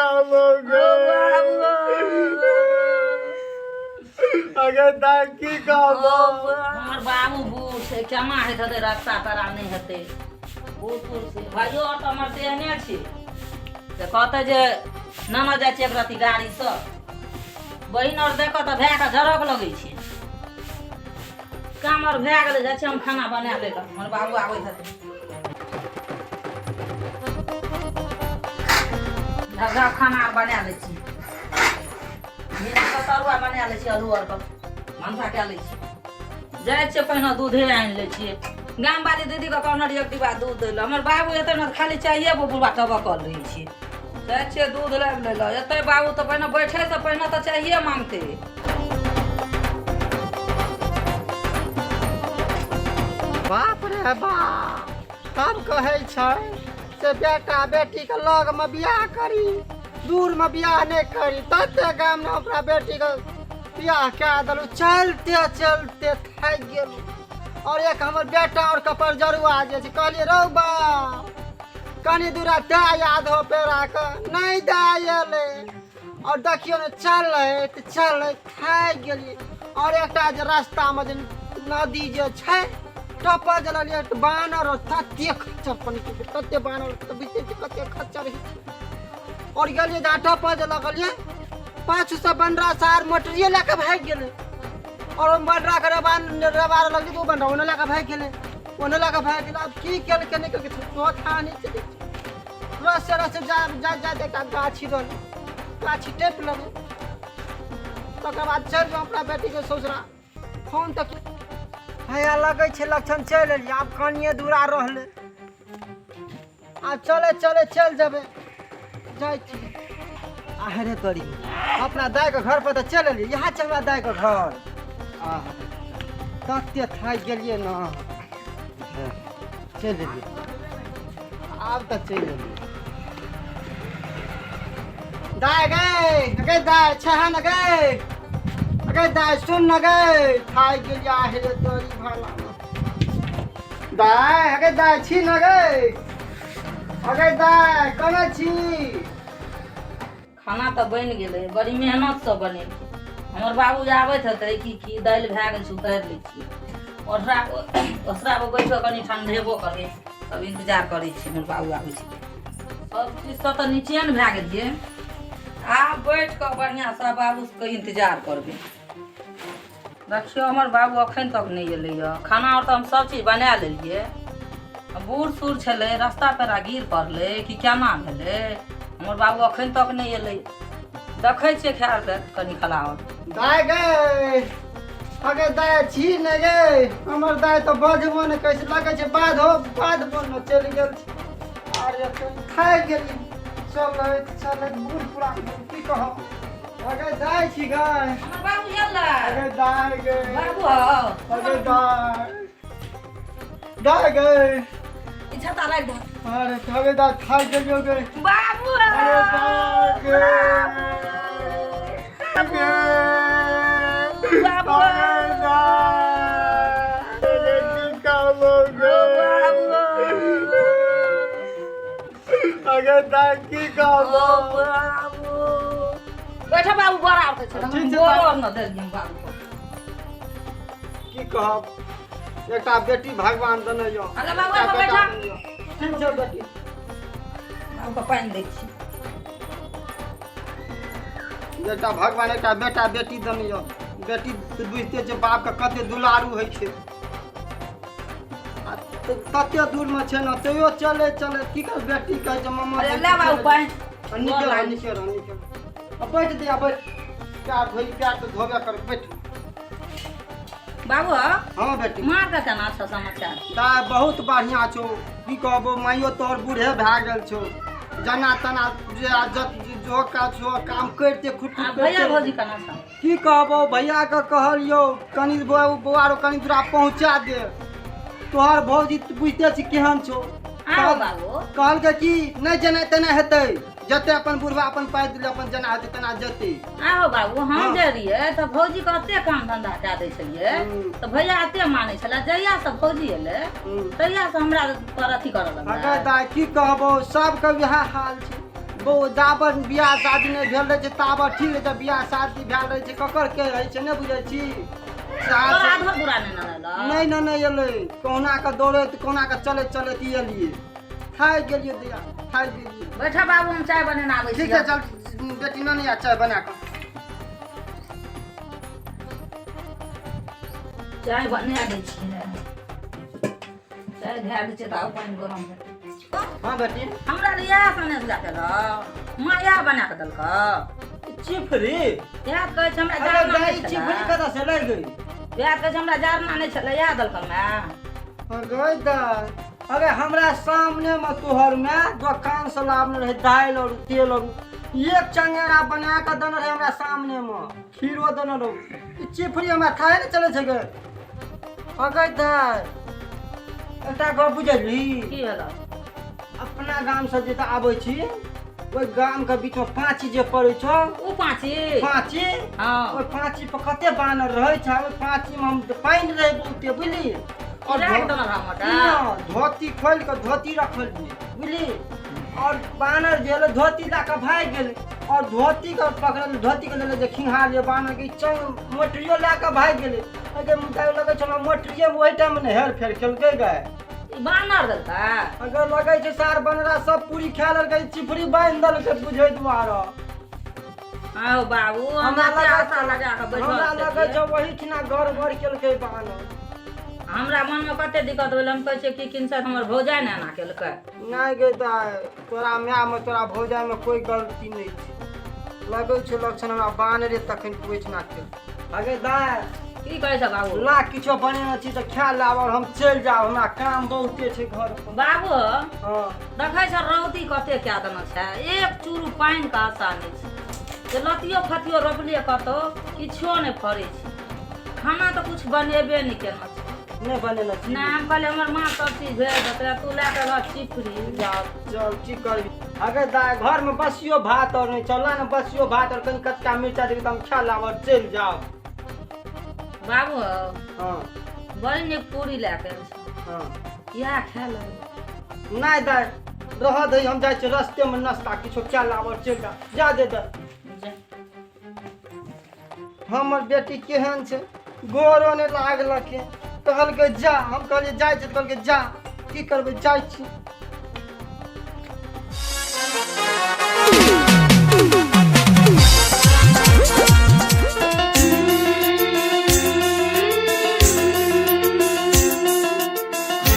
कहबो गे? अगे दाइ, की कहबो? हमर बाबू बूढ़ छै, केना होइत हेतै? रास्ता तारा नहि हेतै। बूढ़ सूढ़ छै भाइयो आर, तऽ हमर तेहने छै तऽ कहतै जे नाना जाइ छै एक रत्ती गाड़ीसँ। बहिन आर देखऽ तऽ भायके झड़क लगै छै। काम आर भए गेलै, जाइ छी हम खाना बना लै लए, हमर बाबू आबैत हेतै। धगा खाना आर बना लै छी, भिंडीके तरुआ बना लै छी, आलू आरके भनसा कए लै छी। जाइ छियै, पहिने दूधे आनि लै छियै। गामवाली दीदीके कहने रहियै एक डिब्बा दूध दै लए। हमर बाबू एतै ने तऽ खाली चाइए बुढ़बा टबकल रहै छै। जाइ छियै दूध लाबि लै लए। एतै बाबू तऽ पहिने बैठैसँ पहिने तऽ चाइए मांगतै। बाप रे बाप, तब कहै छै से बेटा बेटीके लगमे बियाह करी, दूरमे बियाह नहि करी। तते गाममे अपना बेटीके बियाह कए देलहुँ, चलते चलते थाकि गेलहुँ। और एक हमर बेटा और कपर जरुआ जे छै, कहलियै रौ बा, कनी दूरा दए याद हो पेड़ा के, नहि दए एलै। और देखियौ ने, चलैत चलैत थाकि गेलियै। और एकटा जे रास्तामे जे नदी जे छै, टपऽ जे लगलियै तऽ बानर और तते खच्चर पनी के, तते बानर तऽ बुझिते छियै कते खच्चर होइ छै। और गेलियै जहाँ टपऽ जे लगलियै, पाछूसँ बनरा सार मोटरिए लए कऽ भागि गेलै। और ओ बनरा के रेबा रेबा लगलै तऽ ओ बनरा ओने लए कऽ भागि गेलै, ओने लए कऽ भागि गेलै। आब की केलकै नहि केलकै, चौथा नहि छै। रसे रसे जा जा जा एकटा गाछी रहलै, गाछी टेप लेबै, तकर बाद चलि जाउ अपना बेटीके ससुरा। फोन तऽ हैया लगै छै लक्षण, चलि एलियै। आब कनिए दूरा रहलै, आब चले चले चलि जेबै। जाइ छी। आहे तोरी, अपना दाइके घर पर तऽ चलि एलियै। इएह छै हमरा दाइके घर। आह, तते थाकि गेलियै ने, चलि एलियै। आब तऽ चलि एलियै। दाइ गे, गे दाइ, छह न गे, गे दाइ, सुन न गे, थाकि गेलियै। आहे रे तोरी भाला, दाइ, गे दाइ, छी न गे, अगे दाइ, केना छी? खाना तऽ बनि गेलै, बड़ी मेहनतसँ बनेलियै। हमर बाबू आबैत हेतै कि की? दालि भए गेल छै, उतारि लै छियै। ओसरा ओसरापर बैठ कऽ कनि ठण्ढेबो करै, तब इन्तजार करै छी, हमर बाबू आबै छै। सब चीजसँ तऽ निचेन भए गेलियै, आब बैठ कऽ बढ़िआँसँ बाबूके इन्तजार करबै। देखियौ, हमर बाबू अखन तक नहि एलैए। खाना आर तऽ हम सब चीज बना लेलियै। बूढ़ सूढ़ छलै, रास्ता पेरा गिर पड़लै कि केना भेलै? हमर बाबू अखन तक नहि एलै। देखै छियै, ख्याल देख कनि खला आओर। दाय गे, अगे दाय, छी ने गे? हमर दाय तऽ बजबो ने कहै छै, लगै छै बाध हो बाध बन चलि गेल छै। अरे थाकि गेली चलैत चलैत, बूढ़ पुरान की कहब। अगे दाय, छी गै? हमर बाबू एलै। अगे दाय गे। बाबू हौ। अगे दाय, दाय गे। ई छत्ता राखि दे। अरे अगे दाय, थाकि गेलियो गे। बाबू। अरे दाय गे। बाबू, बाबू। अगे दाय, अगे की कहबो गे? अगे दाइ, की कहबो? बाबू बैठो, बाबू बड़ा आबै छै। ठीक छै। बोरो न देलियै बाबू के। की कहब, एकटा बेटी भगवान देने यऽ। अरे बाबू, एकटा बैठा। बेटा देने यऽ। ठीक छै बेटी। बाबू के पानि दै छी। एकटा भगवान एकटा बेटा बेटी देने यऽ। बेटी तऽ बुझिते छै बापके कते दुलारू होइ छै। आ तते दूरमे छै ने, तैयो चले चले की कर, बेटी कहै छै मम्मा। अरे ले बाबू पानि। नीचे रह, नीचे रह, नीचे रह। आ बैठ दिया, बैठ। पैर धोई, पैर तऽ धोबे कर, बैठ। बाबू। हाँ बेटी। माँ के केना छौ समाचार? दाय बहुत बढ़िया छौ, की कहबो, माइयो तोहर बूढ़े भए गेल छौ, जना तना जे जत जो काज छौ काम करिते खुट आ खुट भैया करिते। भौजी केना छौ? की कहबो, भैया के कहलियौ कनि बौआ बौआ कनि दूरा पहुँचा दे। तोहर भौजी तऽ बुझिते छी केहन छौ। आहो बाबू। कहलकै कि नहि जेनाइ तेना हेतै, जते अपन बुढ़वा अपन पाइ देले, अपन जेना हेतै तेना जेतै। आहो बाबू, हम हाँ। जे रहियै तऽ भौजी के एते काम धंधा कए दै छलियै तऽ भैया एते मानै छलै। जहिया से भौजी एलै तहिया से हमरा पर अथी करऽ अगर लगलै। दाय, की कहबो, सबके वएह हाल छै। बहु जाबर बियाह शादी नहि भेल रहै छै ताबर ठीक रहै छै, बियाह शादी भेल रहै छै ककर के रहै छै नहि बुझै छी। तोरा आधो बुरा नहि ननेलक? नहि नहि एलै, कहुना कऽ दौड़ैत कहुना कऽ चलैत चलैत एलियै, थाकि गेलियै दैया, थाकि गेलियै। बैठा बाबू, हम चाय बनेने आबै छी। ठीक छै, चल बेटी, नहि आ चाय बना कऽ। चाय बना दै छियै, चाय धए दै छियै तऽ आब पानि गरम हेतै। हँ बेटी। हमरा लिए इएह सनेस लए कऽ एलऽ माँ, इएह बना कऽ देलकऽ। चिफरी? इएह तऽ कहै छै हमरा अरे जारना दाइ, नहि चिफरी छलै। कतऽ से लागि गेल? इएह कहै छै हमरा जारना नहि छलै, इएह देलकऽ माय। गै दाइ, अरे हमरा सामने मे तोहर माय दोकान से लाबने रहे दालि और तेल और एक चंगेरा बना कऽ देने रहे हमरा सामने मे, खीरो देने रहू। ई चिफरी हमरा खाए नहि चलै छै गे। अगै दाइ, एकटा गप बुझली? की भेलऽ? अपना गाम से जे आबै छी ओहि गाम के बीच में पाँची जे पड़ै छौ। ओ पाँची? पाँची। हँ। ओहि पाँची पर कते बानर रहै छै। ओहि पाँची में हम पानि रहै बहुते, बुझली? और राखि देलक हमर। ना, धोती खोलि कऽ धोती रखलियै, बुझली? और बानर जे एलै धोती लए कऽ भागि गेलै, और धोती के पकड़ल, धोती के लेले जे खिंघार बानर के चंग मोटरियो लए कऽ भागि गेलै। एहिके मुताबिक लगै छै हमरा मोटरिये मे ओहि टाइम मे हेर फेर केलकै गाय। ई बानर देलकै? अगर लगै छै सार बनरा सब पूरी खा लेलकै, चिपरी बान्हि देलकै बुझै दुआरे। आहो बाबू, हमरा हमरा एते लगै आशा लगा कऽ बैठल हमरा लगै छलियै। छै ओहिठिना गड़बड़ केलकै बानर। हमरा मनमे कते दिक्कत भेल, हम कहै छियै कि किनसे हमर भौजाइ ने एना केलकै। नहि गे दाइ, तोरा मायमे तोरा भौजाइमे कोइ गलती नहि छै। लगै छै लक्षण हमरा बानरे तखन ओहिठिना केलकै। अगे दाइ। की कहै छ बाबू? ला, किछो बनेने छी तऽ खा लाब और हम चलि जाउ, हमरा काम बहुते छै घर पर। बाबू। हँ। देखै छ रौदी कते कए देने छै, एक चूरू पानिके आशा नहि छै जे लतियो फतियो रोपलियै कतौ किछो नहि फड़ै छै। खाना तऽ कुछ बनेबे नहि केने छै। नहि बनेने छी? नहि, हम कहलियै हमर माँ सब चीज भेज देतै, तू लए कऽ रह चिपरी। जा, चल की करबी। अगे दाइ, घरमे बसियो भात और नहि चल ने, बसियो भात और कनि कचका मिरचाइ देबी तऽ हम खा लाब और चलि जाउ। बाबू। हँ। बड़ी नीक पूरी लए कऽ आयल छै। हँ। इएह खा लेबै। नहि दाइ, रहऽ दही, हम जाइ छी रस्तेमे नाश्ता किछो खा लाब और चलि जाउ। जा दे दाइ। जा। हमर बेटी केहन छै, गोरो नहि लागलकै। कहलकै जा, हम कहलियै जाइ छी तऽ कहलकै जा। की करबै, जाइ छी।